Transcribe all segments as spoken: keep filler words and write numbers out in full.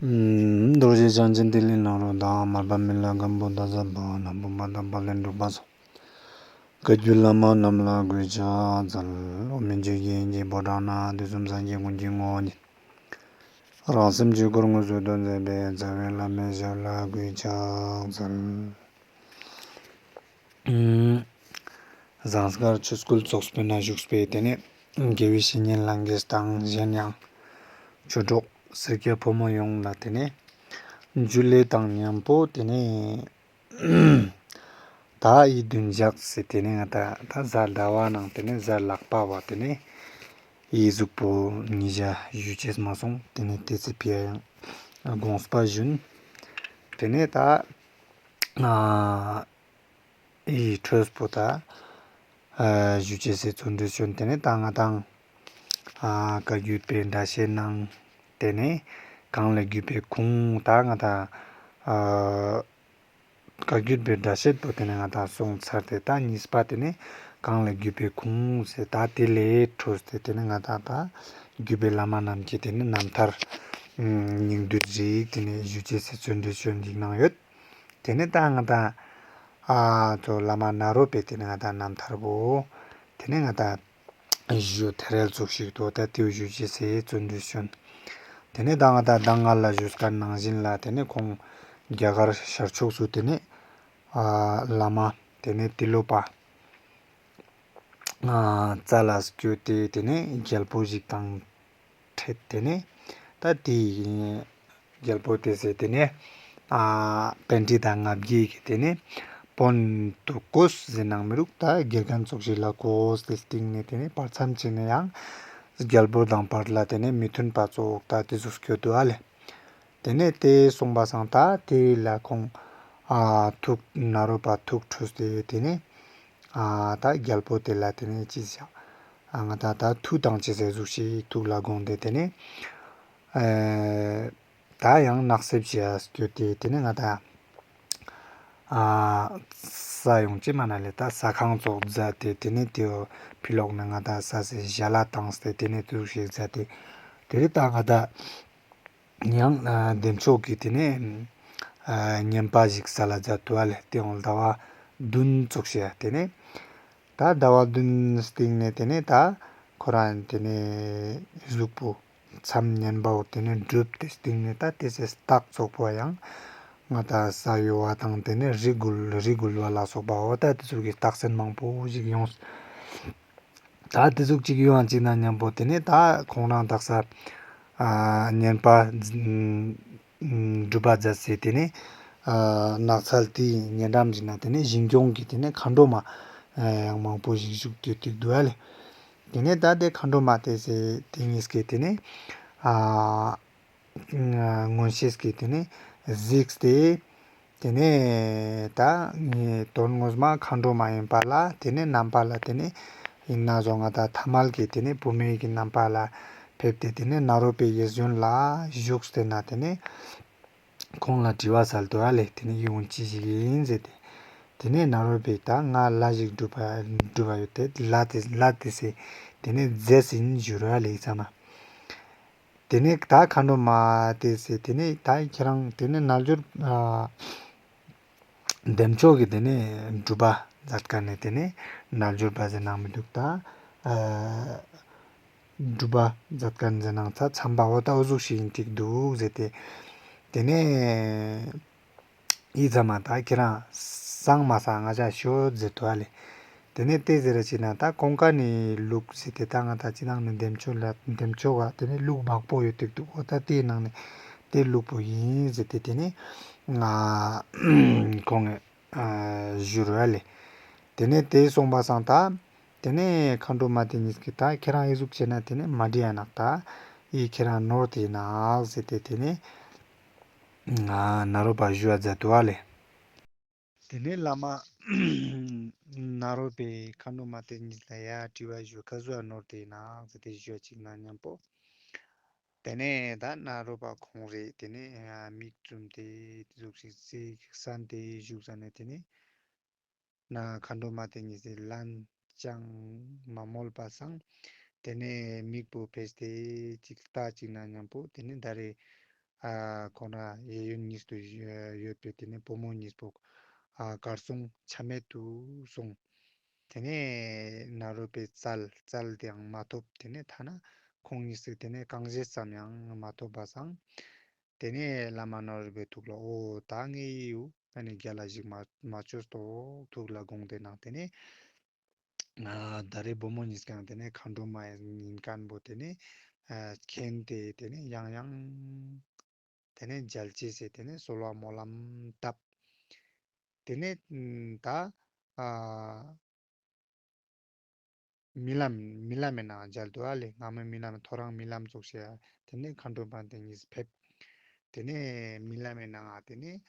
རྡོ་རྗེ་འཆང་ཆེན་ཏི་ལི་ནཱ་རོ་དང་། མར་པ་མི་ལ་སྒམ་པོ་ཏ་ཟ་བ་ན་བུམ་པ་དང་པ་ལེ་འབྲུག་པ་སོགས། བཀའ་བརྒྱུད་བླ་མ་རྣམས་ལ་གུས་ཕྱག་འཚལ། འོག་མིན་ཆོས་ཀྱི་དབྱིངས་ཀྱི་ཕོ་བྲང་ན། དུས་གསུམ་སངས་རྒྱས་ཀུན་གྱི་ངོ་བོ་ཉིད། རང་སེམས་ཀྱི་སྐུར་མངོན་སུམ་དུ་མཛད་པའི། རྩ་བའི་བླ་མའི་ཞབས་ལ་གུས་ཕྱག་འཚལ། ཟངས་དཀར་ཆོས་སྐུལ་ཚོགས་པའི་ནང་བཞུགས་པའི་ཏེ་ནེ་དགེ་བའི་བཤེས་གཉེན་ལྷན་རྒྱས་དང་། གཞན་ཡང་ཆོས་གྲོགས་སེར་སྐྱ་ཕོ་མོ་ཡོངས་ལ་ཏེ་ནེ་ཇུ་ལེ་དང་ཉམ་པོ་ཏེ་ནེ་ཏ་འི་བདུན་ཞག་སེ་ཏེ་ནེ་ང་ཏ་ཏ་གཟའ་ཟླ་བ་ནང་ཏེ་ནེ་གཟའ་ལྷག་པ་བ་ཏེ་ནེ་འི་ཟུག་པོ་ཉིན་ཞག་ཞུ་ཅེས་མ་སོང་། ཏེ་ནེ་ཏེ་ཚེ་ཕི་ཡ་ཡང་དགོངས་པ་ཞུན། ཏེ་ནེ་ཏ་ཨ་འི་ཁྲོས་པོ་ཏ་ཨ་ཞུ་ཅེས་སེ་བརྩོན་འགྲུས་ཅོ་ཨིན། ཏེ་ནེ་ཏ་ང་དང་ཨ་བཀའ་བརྒྱུད་པའི་སྒྲ་བཤད་ནང་ཏེ་ནེ་གང་ལ་བརྒྱུད་པའི་ཁུངས། ཏ་ང་ཏ་ཨ་བཀའ་བརྒྱུད་པའི་སྒྲ་བཤད་པོ་ཏེ་ནེ་ང་ཏ་སོང་ཚར་ཏེ། ཏ་གཉིས་པ་ཏེ་ནེ་གང་ལ་བརྒྱུད་པའི་ཁུངས་སེ་ཏ་ཏེ་ལེ་ཁྲོས་ཏེ་ཏེ་ནེ་ང་ཏ་ཏ་བརྒྱུད་པའི་བླ་མ་རྣམས་ཀྱི་ཏེ་ནེ་རྣམ་ཐར་སྙིང་བསྡུས་རིགས་ཏེ་ནེ་ཞུ་ཅེས་སེ་བརྩོན་འགྲུས་ཅོ་ཨིན་ནང་ཡོད། ཏེ་ནེ་ཏ་ང་ཏ་ཨ་ཏོ་བླ་མ་ནཱ་རོ་པའི་ཏེ་ནེ་ང་ཏ་རྣམ་ཐར་བོ་ཏེ་ནེ་ང་ཏ་ཞུ་ཐེ་རེལ་ཙོགས་ཤིག་ཏོ་ཏ་ཏེའུ་ཞུ་ཅེས་སེ་བརྩོན་འགྲུས་ཅོ་ཨིན། ཏེ་ནེ་ཏ་ང་ཏ་མདང་ང་ལ་ཞུས་ཁན་ནང་བཞིན་ལ་ཏེ་ནེ་ཁོང་རྒྱ་གར་ཤར་ཕྱོགས་སུ་ཏེ་ནེ་ཨ་བླ་མ་ཏེ་ནེ་ཏི་ལོ་པ་ཨ་རྩ་ལ་སྐྱོད་དེ་ཏེ་ནེ་རྒྱལ་པོ་ཞིག་དང་ཕྲད་དེ་ཏེ་ནེ་ཏ་ཏེ་རྒྱལ་པོ་ཏེ་སེ་ཏེ་ནེ་ཨ་པཎྜི་ཏ་ལྔ་བརྒྱ་གི་ཏེ་ནེ་དཔོན་དུ་བསྐོས་ཟེར་ནང་མི་རུག་ཏ་དགེ་རྒན་ཙོགས་ཤིག་ལ་བསྐོས་ཏེ་སྟིང་ནེ་ཏེ་ནེ་བར་མཚམས་ཅིག་ནེ་ཡང་རྒྱལ་པོ་དང་བར་ལ་ཏེ་ནེ་མི་མཐུན་པ་ཙོགས་ཏ་ཏེ་ཟུག་སྐྱོད་དུག་ཨ་ལེ། ཏེ་ནེ་ཏེ་སོང་པ་སང་ཏ་ཏེ་ལ་ཁོང་ཨ་ཐུགས་ནཱ་རོ་པ་ཐུགས་ཁྲོས་ཏེ་ཏེ་ནེ་ཨ་ཏ་རྒྱལ་པོ་ཏེ་ལ་ཏེ་ནེ་ཅི་ཟེར་ཨ་ང་ཏ་ཏ་མཐུ་དང་ཅི་ཟེར་ཟུག་ཤིག་ཐུགས་ལ་དགོངས་ཏེ་ཏེ་ནེ་ཨ་ཏ་ཡང་ནགས་གསེབ་ཅིག་ཡ་སྐྱོད་དེ་ཏེ་ནེ་ང་ཏ་ཨ་ས་ཡོང་ཅི་མ་ན་ལེ་ཏ་ས་ཁང་ཙོགས་མཛད་དེ་ཏེ་ནེ་ཏེའོ་ཕི་ལོག་ནེ་ང་ཏ་ས་སེ་ཞལ་ལ་བཏང་སྟེ་ཏེ་ནེ་ཏེ་ཟུག་ཤིག་མཛད་དེ་ཏེ་རེ་ཏ་ང་ཏ་ཡང་ཨ་བདེ་མཆོག་གི་ཏེ་ནེ་ཨ་བསྙེན་པ་ཞིག་ས་ལ་མཛད་དུག་ཨ་ལེ། ཏེའང་ཟླ་བ་བདུན་ཙོགས་ཤིག་ཡ་ཏེ་ནེ་ཏ་ཟླ་བ་བདུན་སྟིང་ནེ་ཏེ་ནེ་ཏ་ཁོ་རང་ཏེ་ནེ་གཟུགས་པོ་མཚམས་བསྙེན་པའོ་ཏེ་ནེ་གྲུབ་སྟེ་སྟིང་ནེ་ཏ་ཏེ་སེ་རྟགས་ཙོགས་པོ་ཡང་ང་ཏ་ས་གཡོ་བ་དང་ཏེ་ནེ་རི་འགུལ་རི་འགུལ་བ་ལ་སོགས་པའོ་ཏ་ཏེ་ཚོ་གི་རྟགས་མཚན་མང་པོ་ཞིག་ཡོང་། ཏ་ཏེ་ཟུག་ཅིག་ཡོང་ཅིག་ན་ཉམ་པོ་ཏེ་ནེ་ཏ་ཁོང་རང་དག་ས་ཨ་བསྙེན་པ་སྒྲུབ་པ་མཛད་སེ་ཏེ་ནེ་ཨ་ནགས་ཚལ་ཏེའི་ཉེ་འགྲམ་ཞིག་ན་ཏེ་ནེ་ཞིང་སྐྱོང་གི་ཏེ་ནེ་མཁའ་འགྲོ་མ་ཡང་མང་པོ་ཞིག་བཞུགས་ཏེ་ཏིག་དུག་ཨ་ལེ། ཏེ་ནེ་ཏ་ཏེ་མཁའ་འགྲོ་མ་ཏེ་སེ་ཏེ་ཉིས་ཀེ་ཏེ་ནེ་ཨ་མངོན་ཤེས་ཀྱིས་ཏེ་ནེ་གཟིགས་ཏེ་ཏེ་ནེ་ཏ་ངའི་དོན་ངོ་མ་མཁའ་འགྲོ་མ་ཡིན་པ་ལ་ཏེ་ནེ་རྣམ་པ་ལ་ཏེ་ནེ་ཡིན་ན་བཟོ་ང་ཏ་ཐ་མལ་གྱི་ཏེ་ནེ་བུད་མེད་ཀྱི་རྣམ་པ་ལ་ཕེབས་ཏེ་ཏེ་ནེ་ནཱ་རོ་པའི་གཡས་གཡོན་ལ་བཞུགས་ཏེ་ན་ཏེ་ནེ་ཁོང་ལ་དྲི་བ་སལ་དུག་ཨ་ལེ། ཏེ་ནེ་འི་གུན་ཅི་ཞིག་ཡིན་ཟེར་ཏེ་ཏེ་ནེ་ནཱ་རོ་པས་ཏ་ང་ལས་ཤིག་སྒྲུབ་པ་སྒྲུབ་པ་ཡོད་དེ་ལས་ཏེ་ལས་ཏེ་སེ་ཏེ་ནེ་མཛད་ཟིན་ཞུ་རུ་ཨ་ལེ་ཚང་མ། ཏེ་ནེ་ཏ་མཁའ་འགྲོ་མ་ཏེ་སེ་ཏེ་ནེ་ཏ་ཁྱེད་རང་ཏེ་ནེ་རྣལ་འབྱོར་ཨ་བདེ་མཆོག་གི་ཏེ་ནེ་སྒྲུབ་པ་མཛད་ཁན་ནི་ཏེ་ནེ་རྣལ་འབྱོར་པ་ཟེར་ནང་མི་དུག་ཏ་ཨ་སྒྲུབ་པ་མཛད་ཁན་ཟེར་ནང་ཚ་ཚན་པ་འོ་ཏ་འོ་ཟུག་ཤིག་ཡིན་ཏིག་དུག་ཟེར་ཏེ་ཏེ་ནེ་འི་ཚང་མ་ཏ་ཁྱེད་རང་སང་མ་སང་ང་ཅག་ཤོད་ཟེར་དུག་ཨ་ལེ། ཏེ་ནེ་ཏེ་ཟེར་ར་ཅིག་ན་ཏ་གོང་ཀ་ནེ་ལུགས་ཟེར་ཏེ་ཏ་ང་ཏ་ཅི་ནང་ནེ་བདེ་མཆོག་ལ་བདེ་མཆོག་ག་ཏེ་ནེ་ལུགས་མང་པོ་ཡོད་ཏིག་དུག་འོ་ཏ་ཏེའི་ནང་ནེ་ཏེ་ལུགས་པོ་ཡིན་ཟེར་ཏེ་ཏེ་ནེ་ང་ཁོང་ངི་ཨ་ཞུ་རུ་ཨ་ལེ། ཏེ་ནེ་ཏེ་སོང་པ་སང་ཏ་ཏེ་ནེ་མཁའ་འགྲོ་མ་ཏེ་ཉིས་ཀེ་ཏ་ཁྱེད་རང་འི་ཟུག་བྱས་ན་ཏེ་ནེ་མ་འགྲིག་ཡ་ནག་ཏ་འི་ཁྱེད་རང་ནོར་ཏེ་ཡིན་ནག་ཟེར་ཏེ་ཏེ་ནེ་ང་ནཱ་རོ་པ་ཞུ་བ་མཛད་དུག་ཨ་ལེ། ཏེ་ནེ་བླ་མ་ནཱ་རོ་པས་མཁའ་འགྲོ་མ་ཏེ་ཉིས་ལ་ཡ་དྲི་བ་ཞུ་ཁ་ཟུ་བ་ནོར་ཏེ་ཡིན་ནག་ཟེར་ཏེ་ཞུ་བ་ཅིག་ན་ཉམ་པོ། ཏེ་ནེ་ཏ་ནཱ་རོ་པ་ཁོང་རེ་ཏེ་ནེ་མིག་བཙུམས་ཏེ་ཏེ་ཟུག་ཤིག་སེ་གསན་ཏེ་བཞུགས་ས་ནེ་ཏེ་ནེ་ན་མཁའ་འགྲོ་མ་ཏེ་ཉིས་སི་ལན་ཅང་མ་མོལ་པ་སང་ཏེ་ནེ་མིག་པོ་ཕེས་ཏེ་ཅིག་ལྟ་ཅིག་ན་ཉམ་པོ་ཏེ་ནེ་ད་རེ་ ཨ་ཁོང་རང་གཡས་གཡོན་གཉིས་སུ་ཡོད་པའི་དེ་ནས་བུ་མོ་གཉིས་པོ་ཨ་གར་སོང་ཆ་མེད་དུ་སོང་། དེ་ནས་ནཱ་རོ་པའི་རྩལ་རྩལ་དེའང་མ་ཐོབ། དེ་ནས་ཐ་ན་ཁོང་གཉིས་སུ་དེ་ནས་རྐང་རྗེས་ཙམ་ཡང་མ་ཐོབ་པ་སང་། དེ་ནས་བླ་མ་ནཱ་རོ་པའི་ཐུགས་ལ་འོ་ད་ངས་ཡིའུ་ཨ་ནི་རྒྱལ་ལ་ཞིག་མ་མ་བཅོས་ཏོག་ཐུགས་ལ་དགོངས་ཏེ་ནང་དེ་ནས་ཨ་ད་རེས་བུ་མོ་གཉིས་ཀྱང་དེ་ནས་མཁའ་འགྲོ་མ་ཡིན་མཁན་པོ་དེ་ནས་ཨ་མཁྱེན་ཏེ་དེ་ནས་ཡང་ཡང་དེ་ནས་མཇལ་ཅེས་སི་དེ་ནས་གསོལ་བ་སྨོན་ལམ་བཏབ། དེ་ནས་ད་ཨ་རྨི་ལམ་རྨི་ལམ་མི་ནང་མཇལ་དུག་ཨ་ལེ། སྔ་མོའི་རྨི་ལམ་ཐོ་རངས་རྨི་ལམ་ཙོགས་ཤིག་དེ་ནས་མཁའ་འགྲོ་མ་དེ་གཉིས་ཕེབས། དེ་ནས་རྨི་ལམ་མི་ནང་ང་དེ་ནས་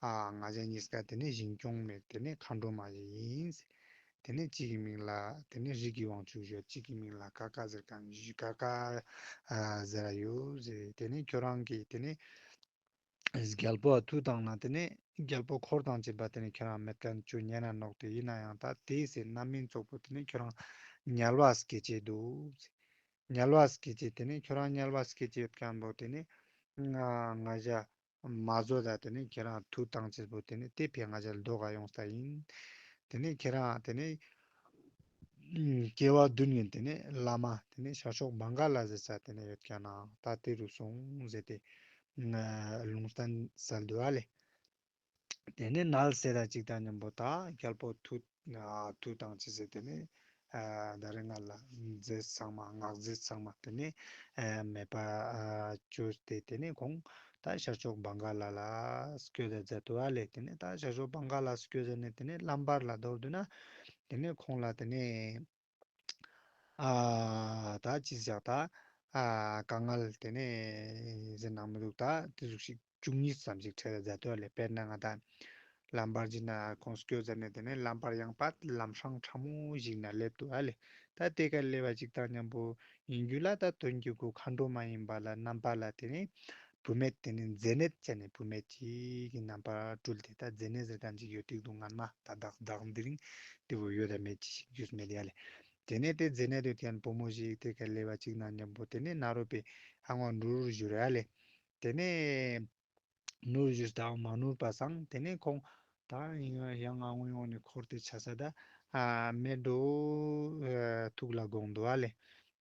ཨ་ང་ཞ་གཉིས་ཀ་དེ་ནས་ཞིང་སྐྱོང་མེད་དེ་ནས་མཁའ་འགྲོ་མ་ཞིག་ཡིན། དེ་ནས་གཅིག་གི་མིང་ལ་དེ་ནས་རིགས་ཀྱི་དབང་ཕྱུག་ཞུ། གཅིག་གི་མིང་ལ་ཀ་ཀ་ཟེར་མཁན་ཞུ། ཀ་ཀ་ཨ་ཟེར་ར་ཡོད་ཟེར། དེ་ནས་ཁྱོད་རང་གི་དེ་ནས་རྒྱལ་པོ་མཐུ་བཏང་ན་དེ་ནས་རྒྱལ་པོ་འཁོར་དང་བཅས་པ་དེ་ནས་ཁྱོད་རང་མེད་མཁན་ཅོ་ཉན་ན་ནོག། དེ་ཡིན་ན་ཡང་ད་དེའི་སེ་རྣམ་སྨིན་ཙོགས་པོ་དེ་ནས་ཁྱོད་རང་དམྱལ་བ་སྐྱེ་ཅེས་དུག། དམྱལ་བ་སྐྱེ་ཅེས་དེ་ནས་ཁྱོད་རང་དམྱལ་བ་སྐྱེ་ཅེས་ཡོད་མཁན་པོ་དེ་ནས་ང་ང་ཞ་མ་བཟོད་ད་དེ་ནས་ཁྱོད་རང་མཐུ་བཏང་ཅེས་པོ་དེ་ནས་དེ་ཕི་ང་ཞ་ལྡོག་ག་ཡོང་ས་ཡིན། དེ་ནས་ཁྱོད་རང་དེ་ནས་སྐྱེ་བ་བདུན་ཡིན། དེ་ནས་བླ་མ་དེ་ནས་ཤར་ཕྱོགས་བང་ག་ལ་ཟེར་ས་དེ་ནས་ཡོད་མཁན་ན་ད་དེ་རུ་སོང་ཟེར་ཏེ་ལུང་བསྟན་སལ་དུག་ཨ་ལེ། དེ་ནས་ནལ་ཟེར་ད་ཅིག་དང་མཉམ་པོ་ད་རྒྱལ་པོ་མཐུ་མཐུ་བཏང་ཅེས་ཟེར་དེ་ནས་ད་རེས་ང་ལ་རྫས་ཚང་མ་ངག་རྫས་ཚང་མ་དེ་ནས་མེད་པ་བཅོས་ཏེ་དེ་ནས་ཁོང་ད་ཤར་ཕྱོགས་བང་ག་ལ་ལ་སྐྱོད་ད་མཛད་དུག་ཨ་ལེ། དེ་ནས་ད་ཤར་ཕྱོགས་བང་ག་ལ་སྐྱོད་ཟེར་ནས་དེ་ནས་ལམ་བར་ལ་མདོར་བསྡུ་ན་དེ་ནས་ཁོང་ལ་དེ་ནས་ཨ་ད་ཅི་ཟེར་ད་ཨ་དཀའ་ངལ་དེ་ནས་ཟེར་ནང་མི་འདུག། ད་དེ་ཟུག་ཞིག་བཅུ་གཉིས་ཙམ་ཞིག་འཕྲད་ད་མཛད་དུག་ཨ་ལེ། དཔེར་ན་ང་ད་ལམ་བར་ཅིག་ན་ཁོང་སྐྱོད་ཟེར་ནས་དེ་ནས་ལམ་བར་ཡང་པ་ལམ་སྲང་ཕྲ་མོ་ཞིག་ན་སླེབས་དུག་ཨ་ལེ། ད་དེ་ཀ་སླེབས་པ་ཅིག་དང་མཉམ་པོ་ཡིན་རྒྱུ་ལ་ད་དོན་གྱི་གུ་མཁའ་འགྲོ་མ་ཡིན་པ་ལ་རྣམ་པ་ལ་དེ་ནས་བུད་མེད་དེ་ནས་མཛེ་ནད་ཅན་ནི་བུད་མེད་ཅིག་གི་རྣམ་པ་སྤྲུལ་ཏེ། ད་མཛེ་ནད་ཟེར་མཁན་ཅིག་ཡོད་དེ་འདུག། སྔན་མ་ད་བདག་བདག་འདི་རིང་དེ་བོ་ཡོད་ད་མེད་ཅིག་རྒྱུས་མེད་ཡ་ལེ། དེ་ནས་དེ་མཛེ་ནད་དེ་ཡོད་མཁན་བུ་མོ་ཞིག་དེ་ཀ་སླེབས་པ་ཅིག་དང་མཉམ་པོ་དེ་ནས་ནཱ་རོ་པའི་ཨ་ངོ་ནུ་རུ་བཞུར་ཡ་ལེ། དེ་ནས་ནུ་རུ་བཞུར་དང་མ་ནུར་པ་སང་དེ་ནས་ཁོང་ད་ཡང་ཨ་ངོ་ཡོང་ནས་འཁོར་ཏེ་ཆ་ས་ད་ཨ་མེད་འགྲོ་ཐུགས་ལ་དགོངས་དུག་ཨ་ལེ།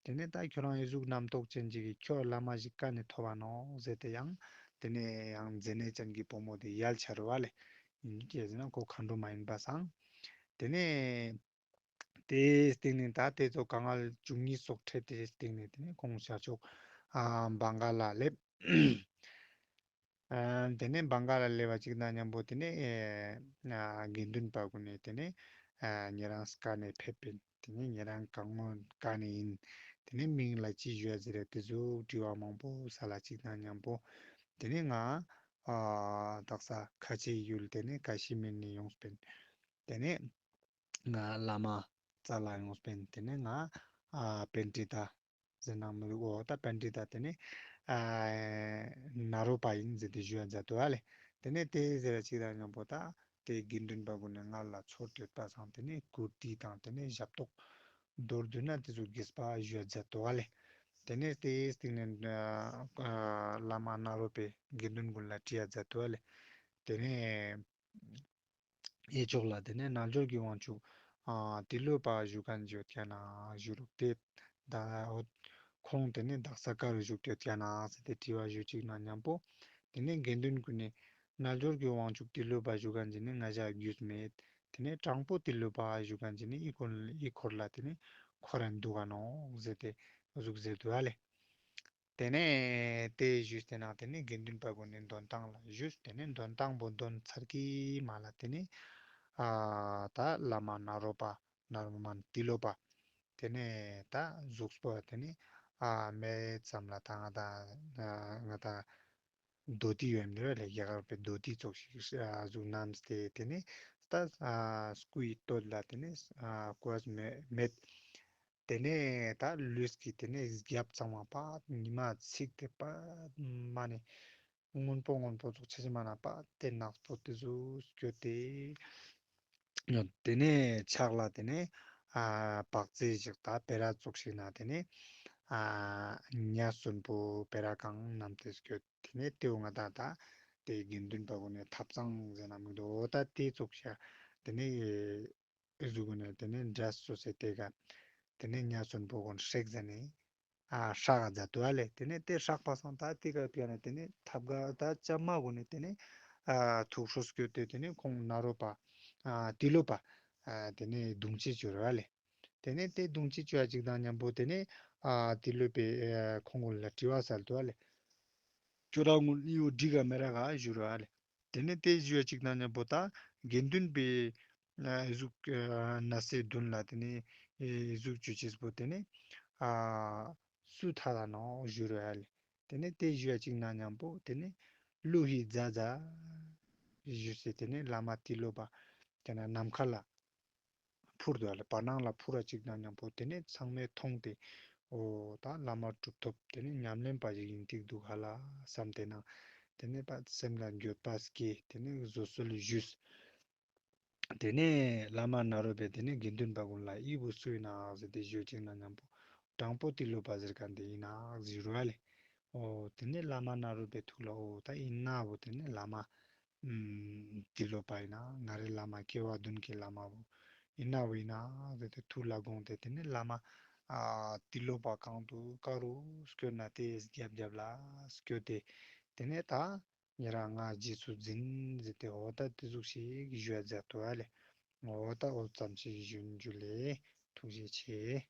དེ་ནས་ད་ཁྱོད་རང་ཨི་ཟུག་རྣམ་རྟོག་ཅན་ཅིག་གི་ཁྱོད་བླ་མ་ཞིག་ཀ་ནས་ཐོབ་བ་ནོག་ཟེར་ཏེ་ཡང་དེ་ནས་ཡང་མཛེ་ནད་ཅན་གྱི་བུ་མོ་དེ་ཡལ་ཆ་རུ་བ་ལེ། ཡིན་གྱི་ཟེར་ན་ཁོ་མཁའ་འགྲོ་མ་ཡིན་པ་སང་། དེ་ནས་དེའི་སྟེང་ནས་ད་དེ་ཚོ་དཀའ་ངལ་བཅུ་གཉིས་སོགས་འཕྲད་དེའི་སྟེང་ནས་དེ་ནས་ཁོང་ཤར་ཕྱོགས་ཨ་བང་ག་ལ་སླེབས། ཨ་དེ་ནས་བང་ག་ལ་སླེབས་པ་ཅིག་དང་མཉམ་པོ་དེ་ནས་ཨ་དགེ་འདུན་པ་ཀུན་ནས་དེ་ནས་ཨ་ཉེ་རང་ཀ་ནས་ཕེབས་པིན། དེ་ནས་ཉེ་རང་གང་ངོ་ཀ་ནས་ཡིན། དེ་ནས་མིང་ལ་ཅི་ཞུ་ཡ་ཟེར་ར་དེ་ཟུག་དྲི་བ་མང་པོ་སལ་ཅིག་དང་མཉམ་པོ་དེ་ནས་ང་ཨ་དག་ས་ཁ་ཆེའི་ཡུལ་དེ་ནས་ཀ་ཤི་མིར་ནས་ཡོངས་པིན། དེ་ནས་ང་བླ་མ་རྩ་ལ་ཡོངས་པིན། དེ་ནས་ང་ཨ་པཎྜི་ཏ་ཟེར་ནང་མི་འདུག་གོ། ད་པཎྜི་ཏ་དེ་ནས་ཨ་ནཱ་རོ་པ་ཡིན་ཟེར་ཏེ་ཞུ་ཡ་མཛད་དུག་ཨ་ལེ། དེ་ནས་དེ་ཟེར་ར་ཅིག་དང་མཉམ་པོ་ད་དེ་དགེ་འདུན་པ་ཀུན་ནས་ང་ལ་ཚོར་ཏེ་ཡོད་པ་སང་དེ་ནས་བཀུར་སྟི་དང་དེ་ནས་ཞབས་ཏོག་མདོར་བསྡུ་ན་དེ་ཚོ་དགེ་བ་ཞུ་ཡ་མཛད་དུག་ཨ་ལེ། དེ་ནས་དེའི་སྟེང་ནས་ཨ་བླ་མ་ནཱ་རོ་པས་དགེ་འདུན་ཀུན་ལ་དྲི་ཡ་མཛད་དུག་ཨ་ལེ། དེ་ནས་གཡས་ཕྱོགས་ལ་དེ་ནས་རྣལ་འབྱོར་གྱི་དབང་ཕྱུག་ཨ་ཏི་ལོ་པ་བཞུགས་མཁན་ཅིག་ཡོད་ཀྱག་ན་ཞུ་རུག། དེ་ད་འོ་ཁོང་དེ་ནས་དག་ས་ག་རུ་བཞུགས་ཏེ་ཡོད་ཀྱག་ན་ཟེར་ཏེ་དྲི་བ་ཞུ་ཅིག་ན་མཉམ་པོ་དེ་ནས་དགེ་འདུན་ཀུན་ནས་རྣལ་འབྱོར་གྱི་དབང་ཕྱུག་ཏི་ལོ་པ་བཞུགས་མཁན་ཅིག་ནི་ང་ཞ་རྒྱུས་མེད། དེ་ནས་དྲང་པོ་ཏི་ལོ་པ་བཞུགས་མཁན་ཅིག་ནི་ཨི་འཁོར་ཨི་འཁོར་ལ་དེ་ནས་འཁོར་རན་འདུག་ག་ནོག་ཟེར་ཏེ་འོ་ཟུག་ཟེར་དུག་ཨ་ལེ། དེ་ནས་དེ་ཞུས་ཏེ་ན་དེ་ནས་དགེ་འདུན་པ་ཀུན་ནས་འདོན་ཐང་ལ་ཞུས། དེ་ནས་འདོན་ཐང་པོ་འདོན་ཚར་གྱི་མ་ལ་དེ་ནས་ཨ་ད་བླ་མ་ནཱ་རོ་པ་ནཱ་རོ་མན་ཏི་ལོ་པ་དེ་ནས་ད་གཟུགས་པོ་དེ་ནས་ཨ་མེད་ཙམ་ལ་ད་ང་ད་ང་ད་དོ་ཏི་ཡོད་མི་རེད་ལེ། རྒྱ་གར་པའི་དོ་ཏི་ཙོགས་ཤིག་ཨ་ཟུག་བསྣམས་ཏེ་དེ་ནས་ད་ཨ་སྐུའི་སྟོད་ལ་དེ་ནས་ཨ་སྐུ་མེད་མེད། དེ་ནས་ད་ལུས་ཀྱི་དེ་ནས་རྒྱབ་ཚང་མ་པ་ཉི་མ་ཚིག་སྟེ་པ་མ་ནས་སྔོན་པོ་སྔོན་པོ་ཙོགས་ཆ་ཆ་མ་ན་པ་དེ་ནག་པོ་དེ་ཟུག་སྐྱོ་སྟེ། དེ་ནས་ཕྱག་ལ་དེ་ནས་ཨ་བག་ཙེ་ཞིག་ད་བེ་ར་ཙོགས་ཤིག་ན་དེ་ནས་ ཨ་ཉ་གསོན་པོ་བེ་ར་གང་ནམ་ཏེ་སྐྱོད། ཏེ་ནེ་ཏེ་བོ་ང་དང་ད་ཏེ་དགེ་འདུན་པ་གུན་ནི་ཐབ་ཚང་ཟེར་ན་མི་དུག། འོ་ད་ཏེ་ཙོགས་ཤིག་ཏེ་ནེ་ཨེ་ཟུག་གུན་ནི་ཏེ་ནེ་འདྲ་སོ་སེ་ཏེ་ག་ཏེ་ནེ་ཉ་གསོན་པོ་གུན་སྲེག་ཟ་ནེ་ཨ་སྲེག་ག་ཛད་དུག་ཨ་ལེ། ཏེ་ནེ་ཏེ་སྲེག་པ་སང་ད་ཏེ་ག་ཕི་ཡ་ན་ཏེ་ནེ་ཐབ་ག་ད་ཅམ་མ་གུན་ནི་ཏེ་ནེ་ཨ་ཐུག་ཤོས་སྐྱོད་དེ་ཏེ་ནེ་ཁོང་ནཱ་རོ་པ་ཨ་ཏི་ལོ་པ་ཨ་ཏེ་ནེ་དུང་ཅེས་ཅོ་རུག་ཨ་ལེ། ཏེ་ནེ་ཏེ་དུང་ཅེས་ཅོ་ཡ་ཅིག་དང་ཉམ་པོ་ཏེ་ནེ་ཨ་ཏི་ལོ་པའི་ཨ་ཁོང་གུན་ལ་དྲི་བ་སལ་དུག་ཨ་ལེ། ཁྱོ་རང་གུན་འི་བོ་འགྲིག་ག་མི་རག་ག་ཞུ་རུག་ཨ་ལེ། ཏེ་ནེ་ཏེ་ཞུ་ཡ་ཅིག་དང་ཉམ་པོ་ད་དགེ་འདུན་པའི་ཨ་ཟུག་ཨ་ན་སེ་དུན་ལ་ཏེ་ནེ་ཨེ་ཟུག་ཅོ་ཅེས་པོ་ཏེ་ནེ་ཨ་སུ་ཐད་ད་ནོག་ཞུ་རུག་ཨ་ལེ། ཏེ་ནེ་ཏེ་ཞུ་ཡ་ཅིག་དང་ཉམ་པོ་ཏེ་ནེ་ཀླུ་ཧི་ཛ་ཛ་ཞུས་སེ་ཏེ་ནེ་བླ་མ་ཏི་ལོ་པ་ཏེ་ནེ་ནམ་མཁའ་ལ་འཕུར་དུག་ཨ་ལེ། བར་སྣང་ལ་འཕུར་ར་ཅིག་དང་ཉམ་པོ་ཏེ་ནེ་ཚང་མས་ཐོང་སྟེ་འོ་ད་བླ་མ་གྲུབ་ཐོབ་ཏེ་ནེ་ཉམས་ལེན་པ་ཞིག་ཨིན་ཏེ་དུག་ག་ལེ་སམ་སྟེ་ན་ཏེ་ནེ་པ་སེམས་ལ་འགྱོད་པ་སྐྱེས། ཏེ་ནེ་བཟོད་གསོལ་ཞུས། ཏེ་ནེ་བླ་མ་ནཱ་རོ་པས་ཏེ་ནེ་དགེ་འདུན་པ་གུན་ལ་འི་བོ་སུ་ཨིན་ནོག་ཟེར་ཏེ་ཞུ་ཅིག་དང་ཉམ་པོ་དྲང་པོ་ཏི་ལོ་པ་ཟེར་ཁན་ཏེ་ཨིན་ནོག་ཟེར་རུག་ཨ་ལེ། འོ་ཏེ་ནེ་བླ་མ་ནཱ་རོ་པའི་ཐུགས་ལ་འོ་ད་ཨིན་ན་བོ་ཏེ་ནེ་བླ་མ་ཨམ་ཏི་ལོ་པ་ཨིན་ན་ང་རའི་བླ་མ་སྐྱེ་བ་བདུན་གྱི་བླ་མ་བོ་ཨིན་ན་བོ་ཨིན་ན་ཟེར་ཏེ་ཐུགས་ལ་དགོངས་ཏེ་ཏེ་ནེ་བླ་མ་ཨ་ཏི་ལོ་པ་གང་དུ་ག་རུ་སྐྱོད་ན་ཏེ་རྒྱབ་རྒྱབ་ལ་སྐྱོད་དེ་ཏེ་ནེ་ད་ཉེ་རང་ང་རྗེས་སུ་འཛིན་ཟེར་ཏེ་འོ་ད་ཏེ་ཟུག་ཤིག་ཞུ་ཡ་ཛད་དུག་ཨ་ལེ། འོ་ད་འོ་ཙམ་ཞིག་ཞུ་ཨིན་ཞུ་ལེ། ཐུགས་རྗེ་ཆེ།